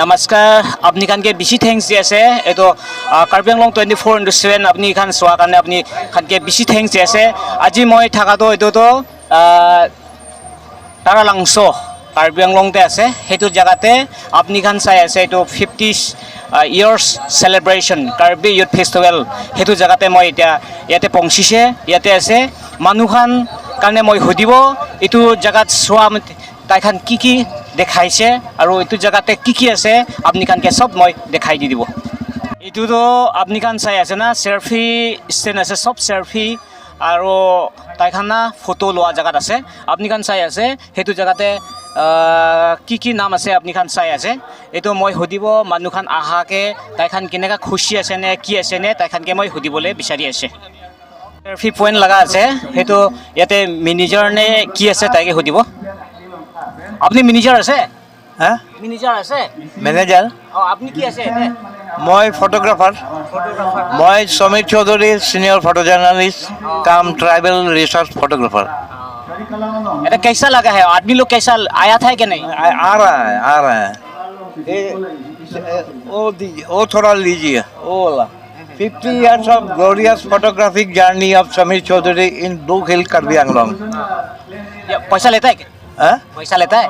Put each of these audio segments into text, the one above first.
নমস্কাৰ। আপুনি খানকে বেছি thanks দি আছে। এইটো কাৰ্বি আংলং 24x7 আপুনি খান চোৱাৰ কাৰণে আপুনি খানকে বেছি thanks দি আছে। আজি মই থকাটো এইটোতো তাৰালাংছ কাৰ্বি আংলংতে আছে। সেইটো জেগাতে আপুনি খান চাই আছে, এইটো 50 years celebration Karbi Youth Festival। সেইটো জেগাতে মই এতিয়া ইয়াতে পहुঁচিছে। ইয়াতে আছে মানুহখান কাৰণে মই সুধিব, এইটো জেগাত চোৱা তাইখান কি কি দেখাইছে আৰু এইটো জেগাতে কি কি আছে, আপুনি খানকে চব মই দেখাই দি দিব। এইটোতো আপুনি খান চাই আছে না, চেলফি ষ্টেণ্ড আছে, চব চেলফি আৰু তাইখান না ফটো লোৱা জেগাত আছে। আপুনি খান চাই আছে, সেইটো জেগাতে কি কি নাম আছে আপুনি খান চাই আছে। এইটো মই সুধিব, মানুহখান আহাকে তাইখান কেনেকুৱা খুচি আছে নে কি আছে নে, তাইখানকে মই সুধিবলৈ বিচাৰি আছে। চেলফি পইণ্ট লগা আছে। সেইটো ইয়াতে মেনেজাৰ নে কি আছে, তাইকে সুধিব। আপুনি মেনেজাৰ আছে? হা? মেনেজাৰ আছে? মেনেজাৰ। অঁ, আপুনি কি আছে ইয়াতে? মই ফটোগ্ৰাফাৰ। মই Samir Choudhury, senior photo journalist cum tribal research photographer। এটা कैसा लगा है? आदमी लोग कैसा आया था कि नहीं? आ रहा है, आ रहा है। ये वो दीजिए, वो थोड़ा लीजिए, वो वाला, 50 years of glorious photographic journey of Samir Choudhury in Blue Hill, Karbi Anglong। ये पैसा लेता है क्या? हाँ? पैसा लेता है?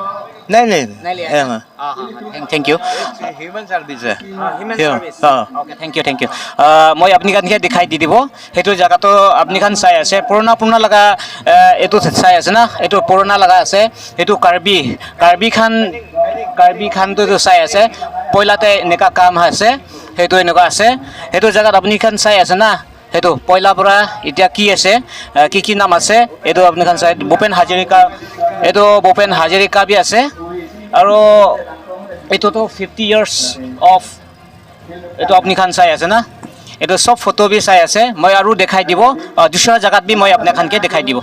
नहीं। नहीं लिया? हाँ हाँ, thank you. Human service है। Human service. हाँ। Okay, thank you, thank you. মই আপুনি খানকে দেখাই দি দিব। সেইটো জেগাটো আপুনি খান চাই আছে, পুৰণা পুৰণা লগা এইটো চাই আছে না, এইটো পুৰণা লগা আছে। সেইটো কাৰ্বি কাৰ্বি খানটো চাই আছে। পইলাতে এনেকুৱা কাম আছে, সেইটো এনেকুৱা আছে। সেইটো জেগাত আপুনি খান চাই আছে না, সেইটো পইলাৰ পৰা এতিয়া কি আছে, কি কি নাম আছে, এইটো আপুনি খান চাই। ভূপেন হাজৰিকা, এইটো ভূপেন হাজৰিকা বি আছে। আৰু এইটোতো 50 ইয়াৰ্ছ অফ, এইটো আপুনি খান চাই আছে না, এইটো চব ফটো বি চাই আছে। মই আৰু দেখাই দিব, দুসৰা জেগাত বি মই আপোনাক খানকে দেখাই দিব।